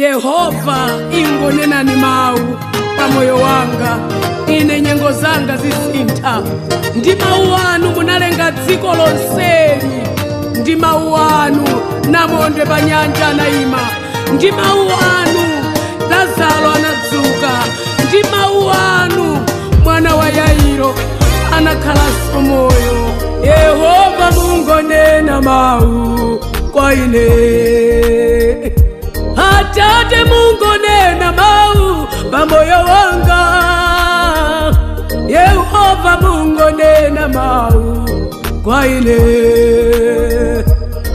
Yehova, ingonenani mawu pamoyo wanga, ine nyengo zanga zisintha. Ndi mawu anu munalenga dziko lonseli, ndi mawu anu namondwe pa nyanja anayima, ndi mawu anu Lazaro anadzuka, ndi mawu anu mwana wa Yairo anakhalanso moyo. Yehova, mungonena mawu kwa ine. Atate, mungonena mawu pamoyo wanga. Yehova, mungonena mawu kwa ine.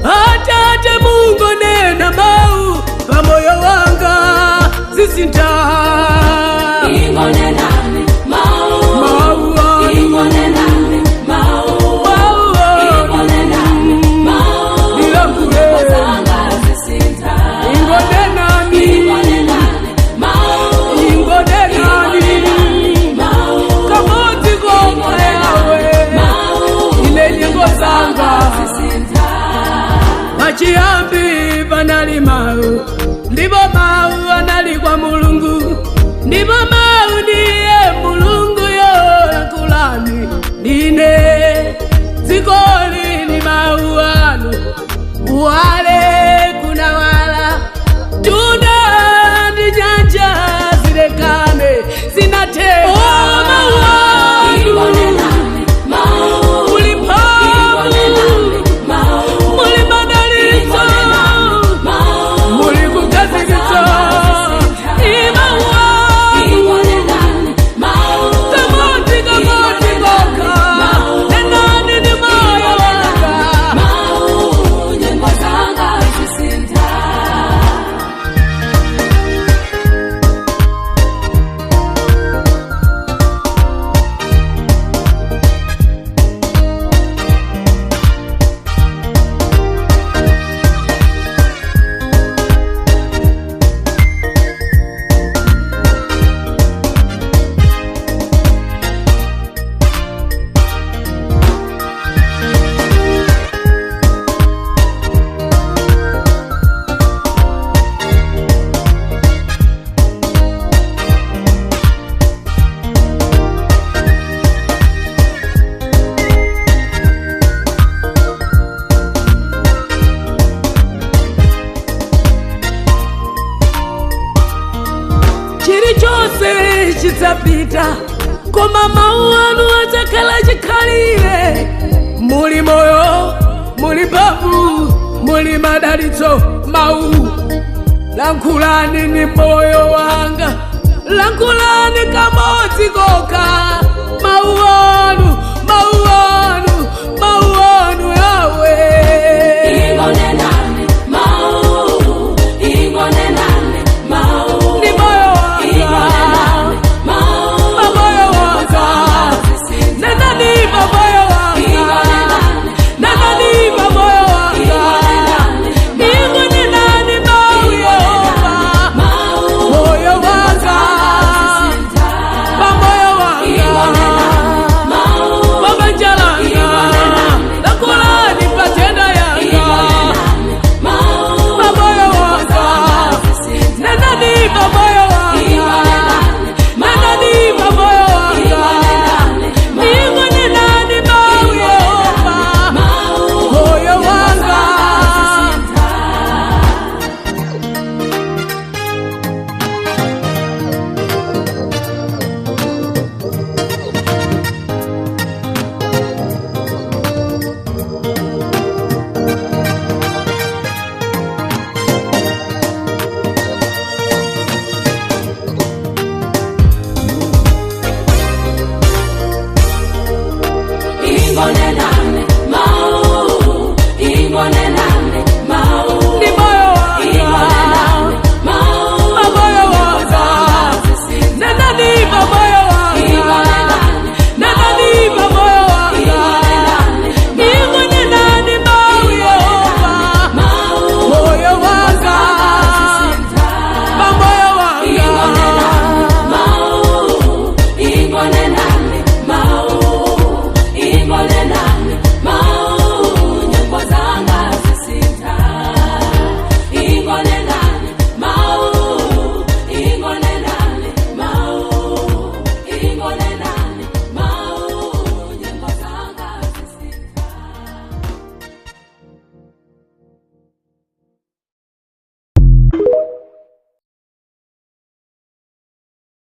Atate, mungonena mawu pamoyo wanga, zisintha. Ingonenani mau, Mawu anu. Ingonenani mau, Mawu anu. Ingonenani mau, Ndilankhule. Zanga zisintha. Ingonenani. Ingonenani mau, Ingonenani. Mau, Kamodzi kokha, Yawe, mau, ine nyengo zanga zisintha. Pachiyambi panali mawu, ndipo mawu anali kwa Mulungu, ndipo mawu ndiye Mulungu. Yolankhulani ndine, dzikoli ni mawu anu. Kuwale kunawala, tunda ndi nyanja zilekane, zinatheka. Oh, mawu anu. Ingonenani mau, Muli mphamvu. Ingonenani mau, Muli madalitso. Mau, Muli kukhazikitsa imawu anu. Ingonenani mau, Kamodzi, kamodzi kokha, nenani ni moyo wanga. Mau, nyengo zanga zisintha. Chilichonse chidzapita, koma mawu anu adzakhala chikhalire. Muli moyo, muli mphamvu, muli madalitso. Mawu, lankhulani ni moyo wanga, lankhulani kamodzi kokha. Mawu anu, mawu anu.